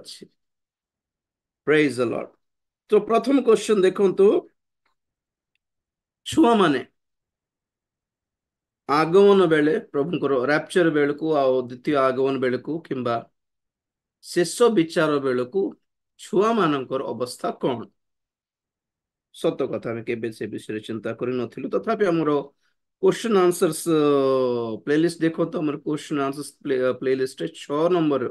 ଅଛି। ପ୍ରେଜ ଦ ଲର୍ଡ। ତ ପ୍ରଥମ କ୍ୱେଶ୍ଚନ ଦେଖନ୍ତୁ, ଛୁଆମାନେ ଆଗମନ ବେଳେ, ପ୍ରଭୁଙ୍କର ରାପଚର ବେଳକୁ ଆଉ ଦ୍ୱିତୀୟ ଆଗମନ ବେଳକୁ କିମ୍ବା ଶେଷ ବିଚାର ବେଳକୁ ଛୁଆମାନଙ୍କର ଅବସ୍ଥା କଣ? ସତ କଥା, ଆମେ କେବେ ସେ ବିଷୟରେ ଚିନ୍ତା କରିନଥିଲୁ। ତଥାପି ଆମର କ୍ୱେଶ୍ଚନ ଆନ୍ସର୍ସ ପ୍ଲେଲିଷ୍ଟ ଦେଖନ୍ତୁ, ଆମର କ୍ୱେଶ୍ଚନ ଆନ୍ସର୍ସ ପ୍ଲେଲିଷ୍ଟରେ 6 ନମ୍ବର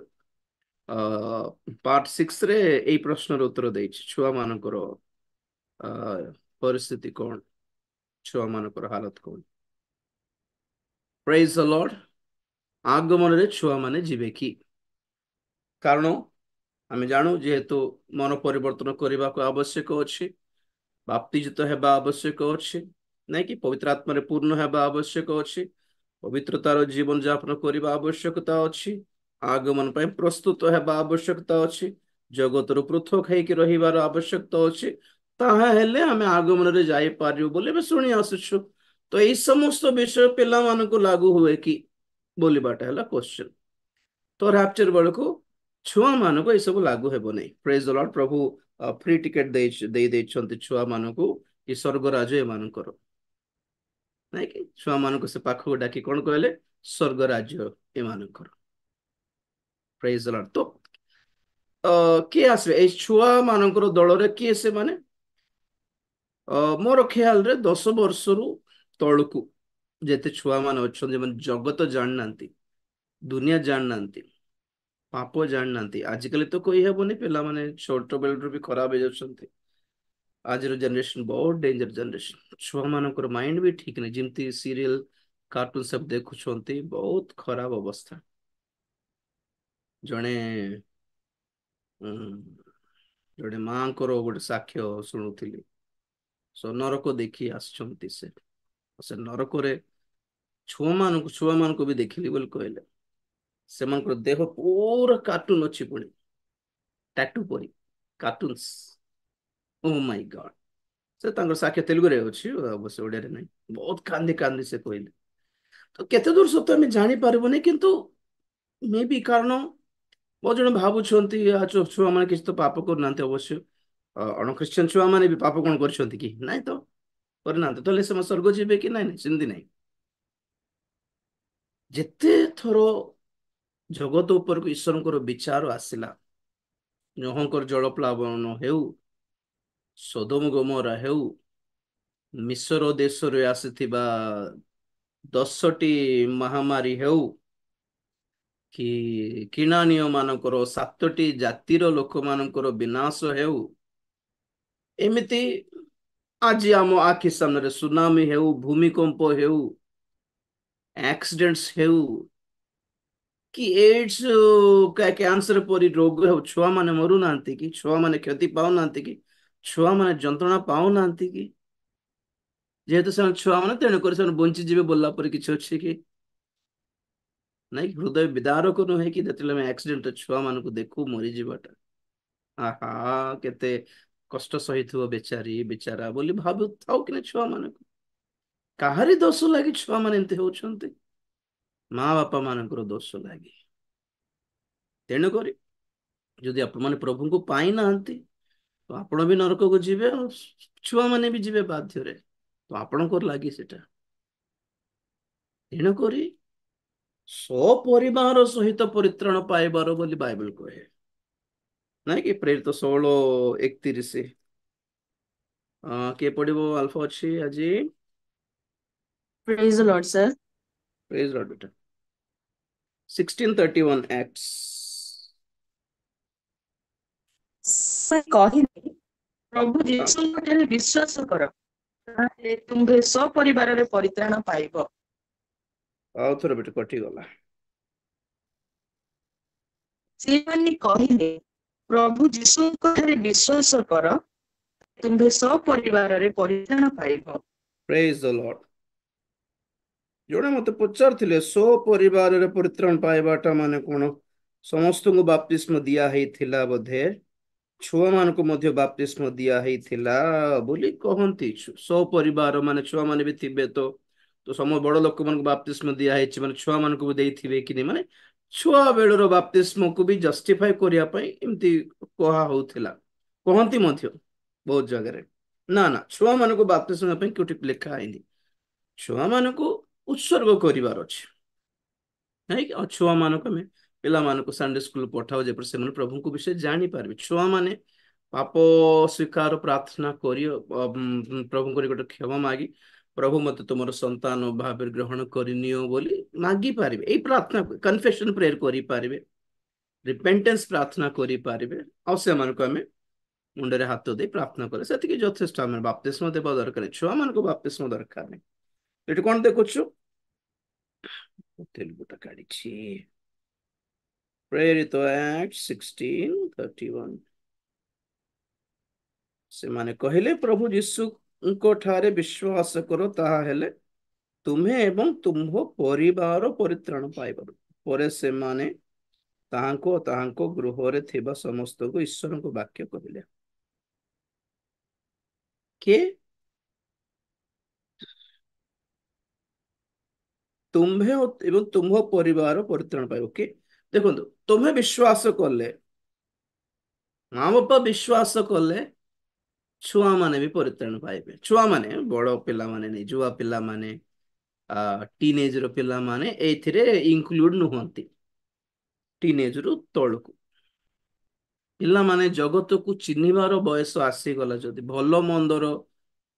ପାର୍ଟ 6ରେ ଏଇ ପ୍ରଶ୍ନର ଉତ୍ତର ଦେଇଛି, ଛୁଆମାନଙ୍କର ପରିସ୍ଥିତି କଣ, ଛୁଆମାନଙ୍କର ହାଲତ କଣ। ପ୍ରେଜ ଦ ଲର୍ଡ। ଆଗମନରେ ଛୁଆମାନେ ଯିବେ କି? କାରଣ ଆମେ ଜାଣୁ ଯେହେତୁ ମନ ପରିବର୍ତ୍ତନ କରିବାକୁ ଆବଶ୍ୟକ ଅଛି, ବାପ୍ତିଜିତ ହେବା ଆବଶ୍ୟକ ଅଛି, ନାଇଁ କି? ପବିତ୍ର ଆତ୍ମାରେ ପୂର୍ଣ୍ଣ ହେବା ଆବଶ୍ୟକ ଅଛି, ପବିତ୍ରତାର ଜୀବନ ଯାପନ କରିବା ଆବଶ୍ୟକତା ଅଛି, ଆଗମନ ପାଇଁ ପ୍ରସ୍ତୁତ ହେବା ଆବଶ୍ୟକତା ଅଛି, ଜଗତରୁ ପୃଥକ ହେଇକି ରହିବାର ଆବଶ୍ୟକତା ଅଛି, ତାହା ହେଲେ ଆମେ ଆଗମନରେ ଯାଇପାରିବୁ ବୋଲି ଆମେ ଶୁଣି ଆସୁଛୁ। ତ ଏଇ ସମସ୍ତ ବିଷୟ ପିଲାମାନଙ୍କୁ ଲାଗୁ ହୁଏ କି ବୋଲିବାଟା ହେଲା କ୍ୱେଶ୍ଚନ। ତ ରାପଚର ବେଳକୁ ଛୁଆମାନଙ୍କୁ ଏସବୁ ଲାଗୁ ହେବ ନାହିଁ। ପ୍ରେଜ ଦ ଲର୍ଡ। ପ୍ରଭୁ ଫ୍ରି ଟିକେଟ ଦେଇ ଦେଇଛନ୍ତି ଛୁଆମାନଙ୍କୁ କି ସ୍ୱର୍ଗ ରାଜ୍ୟ ଏମାନଙ୍କର, ନାଇଁ କି? ଛୁଆମାନଙ୍କୁ ସେ ପାଖକୁ ଡାକି କଣ କହିଲେ? ସ୍ୱର୍ଗ ରାଜ୍ୟ ଏମାନଙ୍କର। ପ୍ରେଜ ଦ ଲର୍ଡ। ତ କିଏ ଆସିବେ ଏଇ ଛୁଆ ମାନଙ୍କର ଦଳରେ? କିଏ ସେମାନେ? ମୋର ଖିଆଲରେ 10 ବର୍ଷରୁ ତଳକୁ ଯେତେ ଛୁଆମାନେ ଅଛନ୍ତି, ମାନେ ଜଗତ ଜାଣିନାହାନ୍ତି, ଦୁନିଆ ଜାଣିନାହାନ୍ତି, ପାପ ଜାଣିନାହାନ୍ତି। ଆଜିକାଲି ତ କହିହେବନି, ପିଲାମାନେ ଛୋଟ ବେଳରୁ ବି ଖରାପ ହେଇଯାଉଛନ୍ତି। ଆଜିର ଜେନେରେସନ ବହୁତ ଡେଞ୍ଜର ଜେନେରେସନ। ଛୁଆମାନଙ୍କର ମାଇଣ୍ଡ ବି ଠିକ ନାହିଁ, ଯେମିତି ସିରିଏଲ କାର୍ଟୁନ ସବୁ ଦେଖୁଛନ୍ତି, ବହୁତ ଖରାପ ଅବସ୍ଥା। ଜଣେ ଜଣେ ମାଙ୍କର ଗୋଟେ ସାକ୍ଷ୍ୟ ଶୁଣୁଥିଲି। ନରକ ଦେଖି ଆସିଛନ୍ତି ସେ, ସେ ନରକରେ ଛୁଆମାନଙ୍କୁ ବି ଦେଖିଲି ବୋଲି କହିଲେ। ସେମାନଙ୍କର ଦେହ ପୁରା କାର୍ଟୁନ ଅଛି, ପୁଣି ଟାଟୁ ପରି କାର୍ଟୁନ୍ସ। ଓ ମାଇ ଗଡ। ସେ ତାଙ୍କର ସାକ୍ଷ୍ୟ ତେଲୁଗୁରେ ଅଛି, ଅବଶ୍ୟ ଓଡ଼ିଆରେ ନାହିଁ। ବହୁତ କାନ୍ଦି କାନ୍ଦି ସେ କହିଲେ। ତ କେତେ ଦୂର ସତ ଆମେ ଜାଣିପାରିବୁନି, କିନ୍ତୁ ମେ ବି, କାରଣ ବହୁତ ଜଣ ଭାବୁଛନ୍ତି ଛୁଆମାନେ କିଛି ତ ପାପ କରୁନାହାନ୍ତି। ଅବଶ୍ୟ ଅଣଖ୍ରୀଷ୍ଟିଆନ ଛୁଆମାନେ ବି ପାପ କଣ କରିଛନ୍ତି କି? ନାଇଁ ତ, କରିନାହାନ୍ତି। ତାହେଲେ ସେମାନେ ସ୍ୱର୍ଗ ଯିବେ କି? ନାଇଁ ନାଇଁ, ସେମିତି ନାଇଁ। ଯେତେ ଥର ଜଗତ ଉପରକୁ ଈଶ୍ୱରଙ୍କର ବିଚାର ଆସିଲା, ନୋହଙ୍କର ଜଳପ୍ଲାବନ ହେଉ, ସଦୋମ ଗମୋରା ହେଉ, ମିଶର ଦେଶରେ ଆସିଥିବା 10ଟି ମହାମାରୀ ହେଉ କି କିଣାନୀୟ ମାନଙ୍କର 7ଟି ଜାତିର ଲୋକମାନଙ୍କର ବିନାଶ ହେଉ, ଏମିତି ଆଜି ଆମ ଆଖି ସାମ୍ନାରେ ସୁନାମି ହେଉ, ଭୂମିକମ୍ପ ହେଉ, ଆକ୍ସିଡେଣ୍ଟସ ହେଉ କି ଏଡ୍ସ କ୍ୟାନ୍ସର ପରି ରୋଗ ହେଉ, ଛୁଆମାନେ ମରୁନାହାନ୍ତି କି? ଛୁଆମାନେ କ୍ଷତି ପାଉନାହାନ୍ତି କି? ଛୁଆମାନେ ଯନ୍ତ୍ରଣା ପାଉନାହାନ୍ତି କି? ଯେହେତୁ ସେମାନେ ଛୁଆମାନେ, ତେଣୁକରି ସେମାନେ ବଞ୍ଚିଯିବେ ବୋଲିଲା ପରି କିଛି ଅଛି କି ନାଇଁ? ହୃଦୟ ବିଦାରକ ନୁହେଁ କି ଯେତେବେଳେ ଆମେ ଆକ୍ସିଡେଣ୍ଟ ଛୁଆମାନଙ୍କୁ ଦେଖୁ ମରିଯିବାଟା? ଆହା, କେତେ କଷ୍ଟ ସହିଥିବ ବେଚାରୀ ବିଚାରା ବୋଲି ଭାବୁଥାଉ କି ନା? ଛୁଆମାନଙ୍କୁ କାହାରି ଦୋଷ ଲାଗି ଛୁଆମାନେ ଏମିତି ହଉଛନ୍ତି? ମା ବାପା ମାନଙ୍କର ଦୋଷ ଲାଗି। ତେଣୁକରି ଯଦି ଆପଣମାନେ ପ୍ରଭୁଙ୍କୁ ପାଇନାହାନ୍ତି, ତ ଆପଣ ବି ନରକକୁ ଯିବେ ଆଉ ଛୁଆମାନେ ବି ଯିବେ ବାଧ୍ୟରେ। ତ ଆପଣଙ୍କର ଲାଗି ସେଟା। ତେଣୁକରି ସପରିବାର ସହିତ ପରିତ୍ରାଣ ପାଇବାର ବୋଲି ବାଇବଲ କହେ, ନାଇଁ କି? ପ୍ରେରିତ 16:31 କିଏ ପଢିବ? ଆଲଫା ଅଛି ଆଜି? Praise the Lord, sir. Praise Lord, ବେଟା। 16:31 Acts. ସେ କହିଲେ, ପ୍ରଭୁ ଯୀଶୁଙ୍କ ଠାରେ ବିଶ୍ୱାସ କର, ତାହେଲେ ତୁମ୍ଭେ ସପରିବାରରେ ପରିତ୍ରାଣ ପାଇବ। ଆଉ ଥରେ ବେଟା, କଟିଗଲା। ସେମାନେ କହିଲେ, ପ୍ରଭୁ ଯୀଶୁଙ୍କ ଠାରେ ବିଶ୍ୱାସ କର, ତୁମ୍ଭେ ସପରିବାରରେ ପରିତ୍ରାଣ ପାଇବ। Praise the Lord. ଜଣେ ମତେ ପଚାରୁଥିଲେ, ସପରିବାରରେ ପରିତ୍ରାଣ ପାଇବାଟା ମାନେ କଣ? ସମସ୍ତଙ୍କୁ ବାପ୍ତିସ୍ମ ଦିଆ ହେଇଥିଲା ବୋଧେ, ଛୁଆମାନଙ୍କୁ ମଧ୍ୟ ବାପ୍ତିସ୍ମ ଦିଆ ହେଇଥିଲା ବୋଲି କହନ୍ତି। ସପରିବାର ମାନେ ଛୁଆମାନେ ବି ଥିବେ ତ, ତ ସମ ବଡ ଲୋକମାନଙ୍କୁ ବାପ୍ତିସ୍ମ ଦିଆ ହେଇଛି ମାନେ ଛୁଆମାନଙ୍କୁ ବି ଦେଇଥିବେ କି ନାଇଁ? ମାନେ ଛୁଆ ବେଳର ବାପ୍ତିସ୍ମକୁ ବି ଜଷ୍ଟିଫାଏ କରିବା ପାଇଁ ଏମିତି କୁହା ହଉଥିଲା, କହନ୍ତି ମଧ୍ୟ ବହୁତ ଜାଗାରେ। ନା ନା, ଛୁଆମାନଙ୍କୁ ବାପ୍ତିସ୍ମ ପାଇଁ କୋଉଠି ଲେଖା ହେଇନି। ଛୁଆମାନଙ୍କୁ ଉତ୍ସର୍ଗ କରିବାର ଅଛି, ନାଇଁ କି? ଆଉ ଛୁଆମାନଙ୍କୁ ଆମେ ପିଲାମାନଙ୍କୁ ସଣ୍ଡେ ସ୍କୁଲ ପଠାଉ, ଯେପରି ସେମାନେ ପ୍ରଭୁଙ୍କ ବିଷୟରେ ଜାଣିପାରିବେ। ଛୁଆମାନେ ପାପ ସ୍ୱୀକାର ପ୍ରାର୍ଥନା କରି ପ୍ରଭୁଙ୍କ ନିକଟରେ କ୍ଷମା ମାଗି ପ୍ରଭୁ ମତେ ତୁମର ସନ୍ତାନ ଭାବରେ ଗ୍ରହଣ କରିନିଅ ବୋଲି ମାଗି ପାରିବେ। ଏଇ ପ୍ରାର୍ଥନା, କନଫେସନ ପ୍ରେୟର କରିପାରିବେ, ରିପେଣ୍ଟେନ୍ସ ପ୍ରାର୍ଥନା କରିପାରିବେ। ଆଉ ସେମାନଙ୍କୁ ଆମେ ମୁଣ୍ଡରେ ହାତ ଦେଇ ପ୍ରାର୍ଥନା କଲେ ସେତିକି ଯଥେଷ୍ଟ। ଆମେ ବାପ୍ତିସ୍ମ ଦେବା ଦରକାର ନାହିଁ, ଛୁଆମାନଙ୍କୁ ବାପ୍ତିସ୍ମ ଦରକାର ନାହିଁ। ଏଠି କଣ ଦେଖୁଛୁ? ତେଲୁଗୁଟା କାଢିଛି। ପ୍ରେରିତ ଆକ୍ଟ 16:31। ସେମାନେ କହିଲେ, ପ୍ରଭୁ ଯୀଶୁଙ୍କ ଠାରେ ବିଶ୍ୱାସ କର, ତାହା ହେଲେ ତୁମେ ଏବଂ ତୁମ୍ଭ ପରିବାର ପରିତ୍ରାଣ ପାଇବ। ପରେ ସେମାନେ ତାହାଙ୍କୁ ଓ ତାହାଙ୍କ ଗୃହରେ ଥିବା ସମସ୍ତଙ୍କୁ ଈଶ୍ୱରଙ୍କ ବାକ୍ୟ କହିଲେ। କିଏ? ତୁମ୍ଭେ ଏବଂ ତୁମ୍ଭ ପରିବାର ପରିତ୍ରାଣ ପାଇବ। କିଏ? ଦେଖନ୍ତୁ, ତୁମେ ବିଶ୍ୱାସ କଲେ, ମା ବାପା ବିଶ୍ୱାସ କଲେ ଛୁଆମାନେ ବି ପରିତ୍ରାଣ ପାଇବେ। ଛୁଆମାନେ, ବଡ ପିଲାମାନେ ନାଇଁ, ଯୁବା ପିଲାମାନେ, ଟିନେଜ ର ପିଲାମାନେ ଏଇଥିରେ ଇନକ୍ଲୁଡ ନୁହନ୍ତି। ଟିନେଜ ରୁ ତଳକୁ ପିଲାମାନେ ଜଗତକୁ ଚିହ୍ନିବାର ବୟସ ଆସିଗଲା ଯଦି, ଭଲ ମନ୍ଦର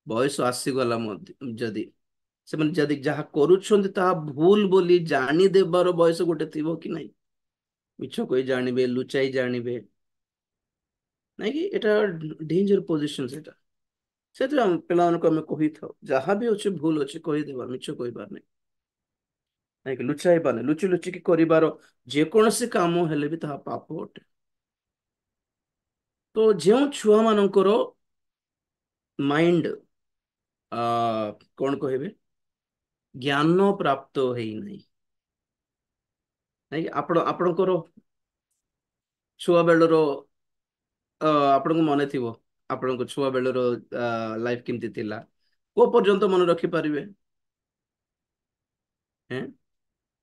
ବୟସ ଆସିଗଲା ମଧ୍ୟ ଯଦି, ସେମାନେ ଯଦି ଯାହା କରୁଛନ୍ତି ତାହା ଭୁଲ ବୋଲି ଜାଣିଦେବାର ବୟସ ଗୋଟେ ଥିବ କି ନାଇଁ? ମିଛ କହି ଜାଣିବେ, ଲୁଚାଇ ଜାଣିବେ, ନାଇଁ କି? ଏଇଟା ଡେଞ୍ଜର ପୋଜିସନ ସେଇଟା। ସେଥିପାଇଁ ଆମ ପିଲାମାନଙ୍କୁ ଆମେ କହିଥାଉ, ଯାହା ବି ଅଛି ଭୁଲ ଅଛି କହିଦେବା, ମିଛ କହିବାର ନାହିଁ, ନାଇଁ କି? ଲୁଚାଇବା ନାହିଁ। ଲୁଚି ଲୁଚିକି କରିବାର ଯେକୌଣସି କାମ ହେଲେ ବି ତାହା ପାପ ଅଟେ। ତ ଯେଉଁ ଛୁଆ ମାନଙ୍କର ମାଇଣ୍ଡ କଣ କହିବେ, ଜ୍ଞାନ ପ୍ରାପ୍ତ ହେଇନାହିଁ, ନାଇଁ? ଆପଣଙ୍କର ଛୁଆ ବେଳର ଆପଣଙ୍କୁ ମନେ ଥିବ ଆପଣଙ୍କ ଛୁଆ ବେଳର ଲାଇଫ କେମିତି ଥିଲା, କୋଉ ପର୍ଯ୍ୟନ୍ତ ମନେ ରଖିପାରିବେ?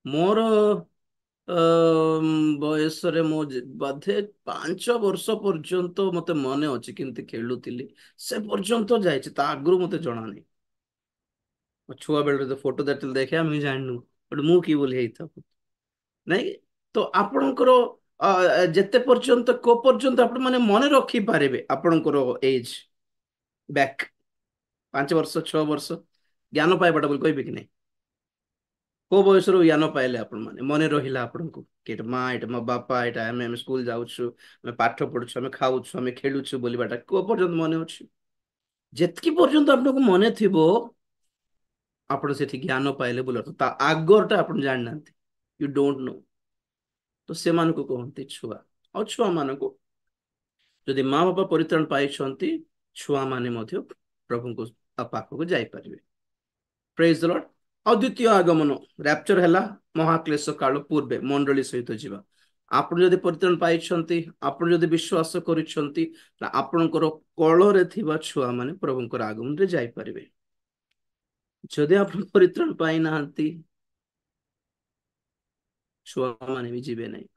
ମୋର ବୟସରେ ମୁଁ ବୋଧେ 5 ବର୍ଷ ପର୍ଯ୍ୟନ୍ତ ମତେ ମନେ ଅଛି କେମିତି ଖେଳୁଥିଲି, ସେ ପର୍ଯ୍ୟନ୍ତ ଯାଇଛି, ତା ଆଗରୁ ମତେ ଜଣା ନାହିଁ। ଛୁଆ ବେଳରେ ତ ଫଟୋ ଦେଖିଲେ ଦେଖେ ଆମେ ଜାଣିନୁ ବଟ୍ ମୁଁ କି ବୋଲି ହେଇଥାଉ, ନାଇଁ? ତ ଆପଣଙ୍କର ଯେତେ ପର୍ଯ୍ୟନ୍ତ କୋଉ ପର୍ଯ୍ୟନ୍ତ ଆପଣ ମାନେ ମନେ ରଖିପାରିବେ ଆପଣଙ୍କର ଏଜ ବ୍ୟାକ୍ 5 ବର୍ଷ 6 ବର୍ଷ ଜ୍ଞାନ ପାଇବାଟା ବୋଲି କହିବେ କି ନାଇଁ? କୋଉ ବୟସରୁ ଜ୍ଞାନ ପାଇଲେ ଆପଣ ମାନେ ମନେ ରହିଲା ଆପଣଙ୍କୁ କି ଏଇଟା ମା, ଏଇଟା ମୋ ବାପା, ଏଇଟା ଆମେ ସ୍କୁଲ ଯାଉଛୁ, ଆମେ ପାଠ ପଢୁଛୁ, ଆମେ ଖାଉଛୁ, ଆମେ ଖେଳୁଛୁ ବୋଲିବାଟା କୋଉ ପର୍ଯ୍ୟନ୍ତ ମନେ ଅଛି? ଯେତିକି ପର୍ଯ୍ୟନ୍ତ ଆପଣଙ୍କୁ ମନେ ଥିବ ଆପଣ ସେଠି ଜ୍ଞାନ ପାଇଲେ ବୋଲି ଅର୍ଥ, ତା ଆଗରଟା ଆପଣ ଜାଣିନାହାନ୍ତି, you don't know. ତ ସେମାନଙ୍କୁ କହନ୍ତି ଛୁଆ। ଆଉ ଛୁଆମାନଙ୍କୁ ଯଦି ମା ବାପା ପରିତ୍ରାଣ ପାଇଛନ୍ତି, ଛୁଆମାନେ ମଧ୍ୟ ପ୍ରଭୁଙ୍କ ପାଖକୁ ଯାଇପାରିବେ। Praise the Lord. ଆଉ ଦ୍ୱିତୀୟ ଆଗମନ ରାପଚର ହେଲା ମହାକ୍ଲେଶ କାଳ ପୂର୍ବେ ମଣ୍ଡଳୀ ସହିତ ଯିବା। ଆପଣ ଯଦି ପରିତ୍ରାଣ ପାଇଛନ୍ତି, ଆପଣ ଯଦି ବିଶ୍ୱାସ କରିଛନ୍ତି, ଆପଣଙ୍କର କଳରେ ଥିବା ଛୁଆମାନେ ପ୍ରଭୁଙ୍କର ଆଗମନରେ ଯାଇପାରିବେ। ଯଦି ଆପଣ ପରିତ୍ରାଣ ପାଇନାହାନ୍ତି, ଛୁଆମାନେ ବି ଯିବେ ନାହିଁ।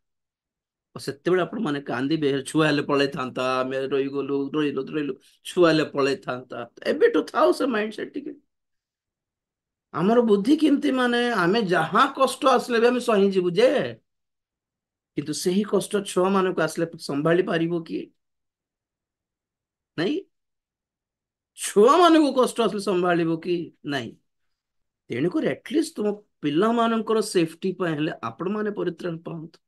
ଆଉ ସେତେବେଳେ ଆପଣ ମାନେ କାନ୍ଦିବେ, ଛୁଆ ହେଲେ ପଳେଇଥାନ୍ତା, ଆମେ ରହିଗଲୁ, ରହିଲୁ ରହିଲୁ, ଛୁଆ ହେଲେ ପଳେଇଥାନ୍ତା। ଏବେଠୁ ଥାଉ ସେ ମାଇଣ୍ଡ ସେଟ୍ ଟିକେ। ଆମର ବୁଦ୍ଧି କେମିତି, ମାନେ ଆମେ ଯାହା କଷ୍ଟ ଆସିଲେ ବି ଆମେ ସହିଯିବୁ ଯେ, କିନ୍ତୁ ସେହି କଷ୍ଟ ଛୁଆ ମାନଙ୍କୁ ଆସିଲେ ସମ୍ଭାଳି ପାରିବ କି ନାଇଁ? ଛୁଆ ମାନଙ୍କୁ କଷ୍ଟ ଆସିଲେ ସମ୍ଭାଳିବ କି ନାଇଁ? ତେଣୁକରି ଆଟଲିଷ୍ଟ ତୁମ ପିଲାମାନଙ୍କର ସେଫ୍ଟି ପାଇଁ ହେଲେ ଆପଣମାନେ ପରିତ୍ରାଣ ପାଆନ୍ତୁ।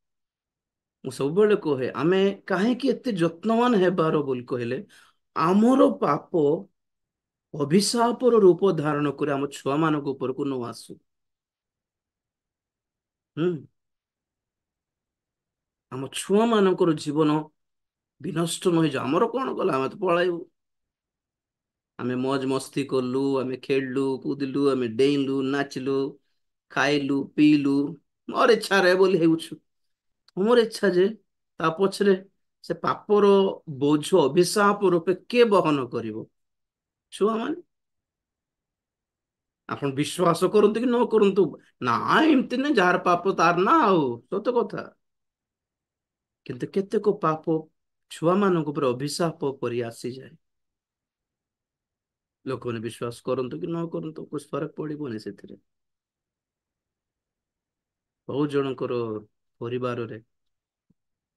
ମୁଁ ସବୁବେଳେ କହେ, ଆମେ କାହିଁକି ଏତେ ଯତ୍ନବାନ ହେବାର ବୋଲି କହିଲେ, ଆମର ପାପ ଅଭିଶାପର ରୂପ ଧାରଣ କରି ଆମ ଛୁଆମାନଙ୍କ ଉପରକୁ ନ ଆସୁ। ଆମ ଛୁଆମାନଙ୍କର ଜୀବନ ବିନଷ୍ଟ ନ ହେଇଯାଉ। ଆମର କଣ କଲା, ଆମେ ତ ପଳାଇବୁ, ଆମେ ମଜ ମସ୍ତି କଲୁ, ଆମେ ଖେଳିଲୁ କୁଦିଲୁ, ଆମେ ଡେଇଁଲୁ ନାଚିଲୁ, ଖାଇଲୁ ପିଇଲୁ, ମୋର ଇଚ୍ଛା ରେ ବୋଲି ହେଉଛୁ। ତୁମର ଇଚ୍ଛା ଯେ ତା ପଛରେ ସେ ପାପର ବୋଝ ଅଭିଶାପ ରୂପେ କିଏ ବହନ କରିବ? ଛୁଆମାନେ। ଆପଣ ବିଶ୍ୱାସ କରନ୍ତୁ କି ନ କରନ୍ତୁ, ନା ଏମିତି ନାଇଁ, ଯାହାର ପାପ ତାର ନା, ଆଉ ସତ କଥା। କିନ୍ତୁ କେତେକ ପାପ ଛୁଆମାନଙ୍କ ଉପରେ ଅଭିଶାପ ପରି ଆସିଯାଏ। ଲୋକମାନେ ବିଶ୍ୱାସ କରନ୍ତୁ କି ନ କରନ୍ତୁ, କିଛି ଫରକ ପଡିବନି ସେଥିରେ। ବହୁତ ଜଣଙ୍କର ପରିବାରରେ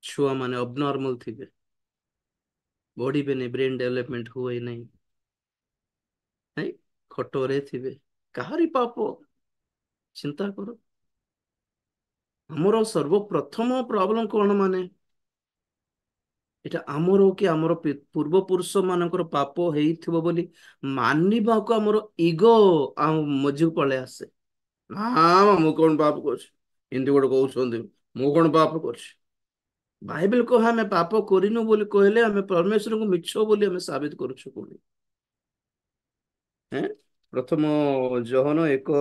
ଛୁଆମାନେ ଅବନର୍ମାଲ ଥିବେ, ବଢିବେନି, ବ୍ରେନ୍ ଡେଭଲପମେଣ୍ଟ ହୁଏ ନାହିଁ, ନାଇଁ ଖଟରେ ଥିବେ। କାହାରି ପାପ? ଚିନ୍ତା କର। ଆମର ସର୍ବପ୍ରଥମ ପ୍ରୋବ୍ଲେମ କଣ, ମାନେ ଏଇଟା ଆମର କି ଆମର ପୂର୍ବପୁରୁଷ ମାନଙ୍କର ପାପ ହେଇଥିବ ବୋଲି ମାନିବାକୁ ଆମର ଇଗୋ ଆମ ମଝିକୁ ପଳେଇ ଆସେ। ନା ମୁଁ କଣ ପାପ କରୁଛି, ଏମିତି ଗୋଟେ କହୁଛନ୍ତି, ମୁଁ କଣ ପାପ କରୁଛି? ବାଇବେଲ କହ ଆମେ ପାପ କରିନୁ ବୋଲି କହିଲେ ଆମେ ପରମେଶ୍ୱରଙ୍କୁ ମିଛ ବୋଲି ଆମେ ସାବିତ କରୁଛୁ। ପୁଣି ପ୍ରଥମ ଯୋହନ 1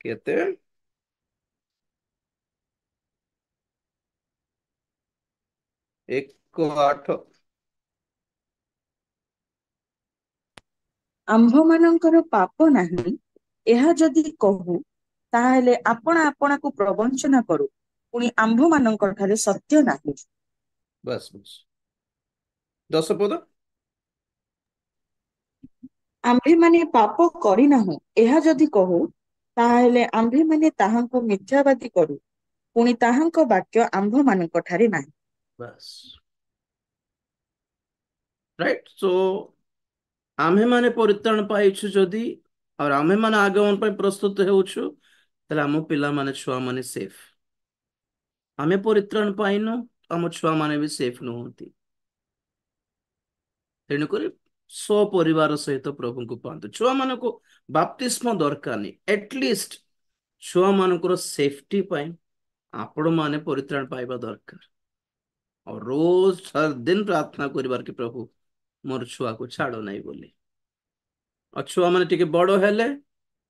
କେତେ? 1:8। ଆମ୍ଭମାନଙ୍କର ପାପ ନାହିଁ ଏହା ଯଦି କହୁ, ତାହେଲେ ଆପଣା ଆପଣାକୁ ପ୍ରବଞ୍ଚନା କରୁ, ପୁଣି ଆମ୍ଭମାନଙ୍କ ଠାରେ ସତ୍ୟ ନାହିଁ। ବାସ୍ ବାସ୍, 10 ପଦ। ଆମ୍ଭେମାନେ ପାପ କରିନାହୁଁ ଏହା ଯଦି କହୁ, ତାହେଲେ ଆମ୍ଭେମାନେ ତାହାଙ୍କୁ ମିଥ୍ୟାବାଦୀ କରୁ, ପୁଣି ତାହାଙ୍କ ବାକ୍ୟ ଆମ୍ଭମାନଙ୍କ ଠାରେ ନାହିଁ। ବାସ୍, ରାଇଟ୍। ସୋ ଆମ୍ଭେମାନେ ପରିତ୍ରାଣ ପାଇଛୁ ଯଦି, ଆଉ ଆମ୍ଭେମାନେ ଆଗମନ ପାଇଁ ପ୍ରସ୍ତୁତ ହେଉଛୁ, ତାହେଲେ ଆମ ପିଲାମାନେ ଛୁଆମାନେ ସେଫ୍। ଆମେ ପରିତ୍ରାଣ ପାଇନୁ, ଆମ ଛୁଆମାନେ ବି ସେଫ୍ ନୁହନ୍ତି। ତେଣୁକରି ସପରିବାର ସହିତ ପ୍ରଭୁଙ୍କୁ ପାଆନ୍ତୁ। ଛୁଆମାନଙ୍କୁ ବାପ୍ତିସ୍ମ ଦରକାର ନାହିଁ, ଆଟଲିଷ୍ଟ ଛୁଆମାନଙ୍କର ସେଫ୍ଟି ପାଇଁ ଆପଣମାନେ ପରିତ୍ରାଣ ପାଇବା ଦରକାର। ଆଉ ରୋଜ ଦିନ ପ୍ରାର୍ଥନା କରିବାର କି ପ୍ରଭୁ ମୋର ଛୁଆକୁ ଛାଡ଼ ନାହିଁ ବୋଲି। ଆଉ ଛୁଆମାନେ ଟିକେ ବଡ ହେଲେ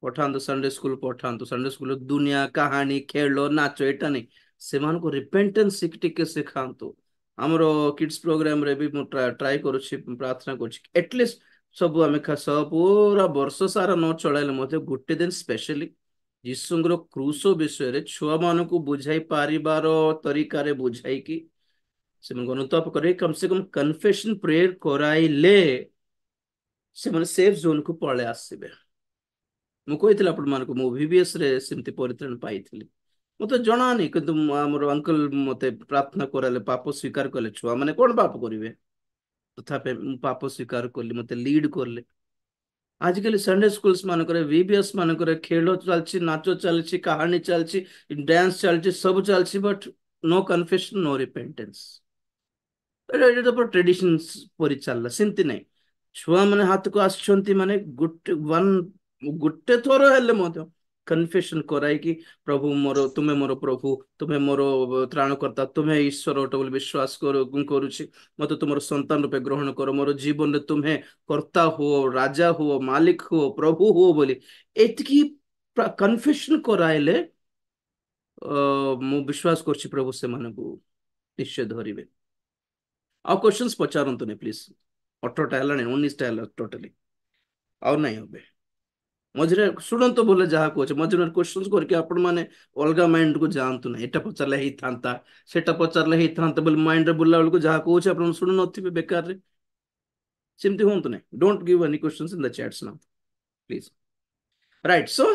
ପଠାନ୍ତୁ, ସଣ୍ଡେ ସ୍କୁଲ ପଠାନ୍ତୁ। ସଣ୍ଡେ ସ୍କୁଲ ଦୁନିଆ କାହାଣୀ, ଖେଳ, ନାଚ ଏଇଟା ନାହିଁ, ସେମାନଙ୍କୁ ରିପେଣ୍ଟାନ୍ସ ଟିକେ ଶିଖାନ୍ତୁ। ଆମର କିଡ୍ସ ପ୍ରୋଗ୍ରାମରେ ବି ମୁଁ ଟ୍ରାଏ କରୁଛି, ପ୍ରାର୍ଥନା କରୁଛି, ଆଟଲିଷ୍ଟ ସବୁ ଆମେ ପୁରା ବର୍ଷ ସାରା ନ ଚଳାଇଲେ ମଧ୍ୟ ଗୋଟେ ଦିନ ସ୍ପେଶାଲି ଯୀଶୁଙ୍କର କ୍ରୁଶ ବିଷୟରେ ଛୁଆମାନଙ୍କୁ ବୁଝାଇ ପାରିବାର ତରିକାରେ ବୁଝାଇକି ସେମାନଙ୍କୁ ଅନୁତାପ କରି କମ ସେ କମ କନଫେସନ ପ୍ରେୟର କରାଇଲେ ସେମାନେ ସେଫ୍ ଜୋନକୁ ପଳେଇ ଆସିବେ। ମୁଁ କହିଥିଲି ଆପଣମାନଙ୍କୁ, ମୁଁ ଭିଭିଏସ୍ ରେ ସେମିତି ପରିତ୍ରାଣ ପାଇଥିଲି। ମତେ ଜଣାନି, କିନ୍ତୁ ଆମର ଅଙ୍କଲ ମତେ ପ୍ରାର୍ଥନା କରାଇଲେ, ପାପ ସ୍ୱୀକାର କଲେ। ଛୁଆମାନେ କଣ ପାପ କରିବେ? ତଥାପି ମୁଁ ପାପ ସ୍ୱୀକାର କଲି, ମତେ ଲିଡ୍ କଲେ। ଆଜିକାଲି ସଣ୍ଡେ ସ୍କୁଲ୍ସ ମାନଙ୍କରେ, ଭିଭିଏସ୍ ମାନଙ୍କରେ ଖେଳ ଚାଲିଛି, ନାଚ ଚାଲିଛି, କାହାଣୀ ଚାଲିଛି, ଡ୍ୟାନ୍ସ ଚାଲିଛି, ସବୁ ଚାଲିଛି, but no confession, no repentance. ଏଇଟା ତ ପୁରା ଟ୍ରେଡିସନ ପରି ଚାଲିଲା। ସେମିତି ନାହିଁ। ଛୁଆମାନେ ହାତକୁ ଆସିଛନ୍ତି ମାନେ ଗୋଟେ ୱାନ୍ ଗୋଟେ ଥର ହେଲେ ମଧ୍ୟ କନଫେସନ କରାଇକି ପ୍ରଭୁ ମୋର, ତୁମେ ମୋର ପ୍ରଭୁ, ତୁମେ ମୋର ତ୍ରାଣକର୍ତ୍ତା, ତୁମେ ଈଶ୍ୱର ଅଟ ବୋଲି ବିଶ୍ୱାସ କରୁଛି, ମତେ ତୁମର ସନ୍ତାନ ରୂପେ ଗ୍ରହଣ କର, ମୋର ଜୀବନରେ ତୁମେ କର୍ତ୍ତା ହୁଅ, ରାଜା ହୁଅ, ମାଲିକ ହୁଅ, ପ୍ରଭୁ ହୁଅ ବୋଲି ଏତିକି କନଫେସନ କରାଇଲେ ମୁଁ ବିଶ୍ୱାସ କରୁଛି ପ୍ରଭୁ ସେମାନଙ୍କୁ ନିଶ୍ଚୟ ଧରିବେ। ଆଉ କ୍ୱେଶ୍ଚନ୍ସ ପଚାରନ୍ତୁନି ପ୍ଲିଜ। 18ଟା ହେଲାଣି, 19ଟା ହେଲା ଟୋଟାଲି, ଆଉ ନାଇଁ ଏବେ। ମଝିରେ ଶୁଣନ୍ତୁ ବୋଲେ ଯାହା କହୁଛି, ମଝିରେ କ୍ୱେଶ୍ଚନ୍ସ କରିକି ଆପଣ ମାନେ ଅଲଗା ମାଇଣ୍ଡକୁ ଯାଆନ୍ତୁ ନାହିଁ। ଏଟା ପଚାରିଲେ ହେଇଥାନ୍ତା, ସେଟା ପଚାରିଲେ ହେଇଥାନ୍ତା ବୋଲି ମାଇଣ୍ଡରେ ବୁଲିଲା ବେଳକୁ ଯାହା କହୁଛି ଆପଣ ଶୁଣୁ ନଥିବେ ବେକାରରେ। ସେମିତି ହୁଅନ୍ତୁ ନାହିଁ। Don't give any questions in the chats now, please. Right, so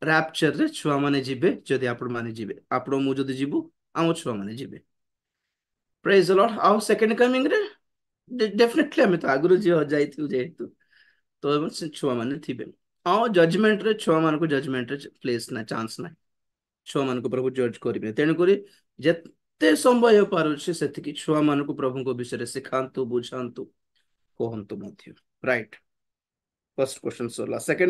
ରାପଚରରେ ଛୁଆମାନେ ଯିବେ ଯଦି ଆପଣମାନେ ଯିବେ, ଆପଣ ମୁଁ ଯଦି ଯିବୁ ଆମ ଛୁଆମାନେ ଯିବେ। ପ୍ରେଜ ଦ ଲର୍ଡ। ଆଉ ସେକେଣ୍ଡ କମିଂ ରେ ଡେଫିନେଟଲି ଆମେ ତ ଆଗରୁ ଯାଇଥିବୁ ଯେହେତୁ, ତ ସେ ଛୁଆମାନେ ଥିବେ। ଆଉ ଜଜମେଣ୍ଟରେ ଛୁଆମାନଙ୍କୁ ଜଜମେଣ୍ଟରେ ପ୍ଲେସ୍ ନାହିଁ, ଚାନ୍ସ ନାହିଁ। ଛୁଆମାନଙ୍କୁ ପ୍ରଭୁ ଜଜ୍ କରିବେ। ତେଣୁକରି ଯେତେ ସମ୍ଭବ ହେଇପାରୁଛି ସେତିକି ଛୁଆମାନଙ୍କୁ ପ୍ରଭୁଙ୍କ ବିଷୟରେ ଶିଖାନ୍ତୁ, ବୁଝାନ୍ତୁ, କୁହନ୍ତୁ ମଧ୍ୟ। ରାଇଟ୍, ଫର୍ଷ୍ଟ କ୍ୱେଶ୍ଚନ ସରିଲା। ସେକେଣ୍ଡ